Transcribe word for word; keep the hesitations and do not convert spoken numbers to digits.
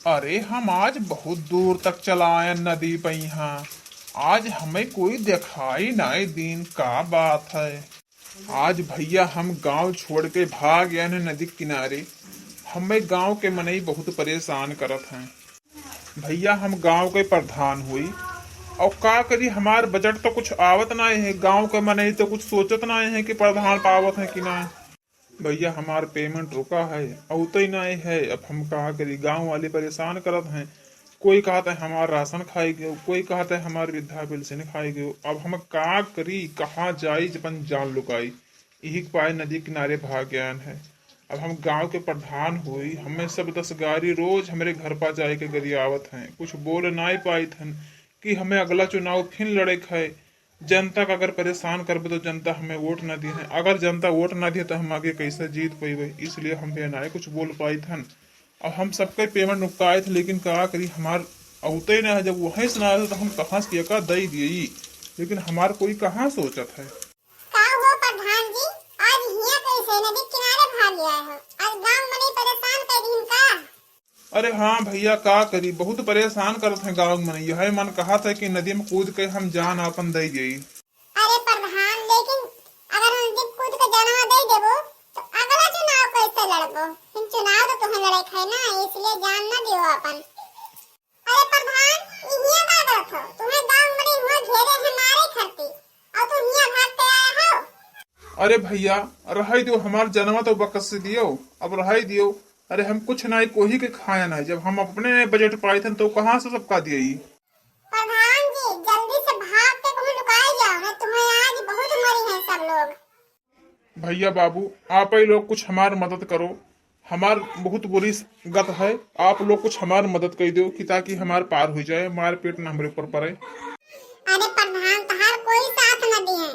अरे, हम आज बहुत दूर तक चलायन नदी पइहाँ, आज हमें कोई देखाई नाई दीन, का बात है? आज भइया हम गांव छोड़ के भाग आयन नदी किनारे। हमें गांव के मनई बहुत परेशान करत हैं। भइया हम गांव के प्रधान होई, और का करी, हमार बजट तो कुछ आवत नाई है, गांव के मनई तो कुछ सोचत नाई है कि प्रधान पावत है कि नाई। भइया हमार पेमेंट रुका है, अउतई नाई है, अब हम का करी, गांव वाले परेशान करत हैं। कोई कहत है हमार राशन खाई गयो, कोई कहत है हमार वृद्धा पेंशन खाई गयो। अब हम का करी, कहाँ जाई, अपन जान लुकाई? यही के पाए नदी किनारे भाग आयन है। अब हम गांव के प्रधान होई, हमें सब दस गारी रोज हमरे घर पा जाए के गरियावत हैं, कुछ बोल नाई पाइत हन कि हमें अगला चुनाव फिर लड़े के है। जनता का अगर परेशान करबे तो जनता हमें वोट ना दिए हैं, अगर जनता वोट ना दिए तो हम आगे कैसे जीत पइबे? इसलिए हम भी नाई कुछ बोल पाइत हन। अब हम सबके पेमेंट नुकाए थे, लेकिन का करी, हमार अउतई ना है, जब वहीं से ना आए तो हम कहाँ से केका दई दिए, लेकिन हमार कोई कहाँ सोचत है। का हो प्रधान जी, आज हियाँ कैसे नदी किनारे भाग आए हो? आज गांव मनई परेशान कर दीन का? अरे हाँ भइया, का करी, बहुत परेशान करत हैं गांव मनई। यह मन कहत है कि नदी में कूद के हम जान आपन दई जाई। अरे प्रधान, लेकिन अगर नदी में कूद के जानवा दई देबो तो अगला चुनाव कैसे लड़बो? फिर चुनाव तो तुम्हें लड़े के है ना, इसलिए जान ना दियो अपन। अरे प्रधान, ई हियाँ का करत हो? तुम्हें गांव मनई हुआँ घेरे हैं मारे खातिर, और तुम हियाँ भाग के आए हो? अरे भइया, रहई दियो, हमार जनवा तो बकस दियो, अब रहई दियो। अरे हम कुछ नाई कोही के खाया नाई, जब हम अपने नाई बजट पाइत हन तो कहाँ से सबका दिए? प्रधान जी, जल्दी से भाग के कहूँ लुकाए जाओ, नहीं तुम्हें आज बहुत मरी हैं सब लोग। भइया बाबू, आप ही लोग कुछ हमार मदद करो, हमार बहुत बुरी गत है, आप लोग कुछ हमार मदद कर दो कि ताकि हमार पार हो जाए, मार पेट ना हमरे ऊपर पड़े। अरे प्रधान, तहार कोई साथ न दिए,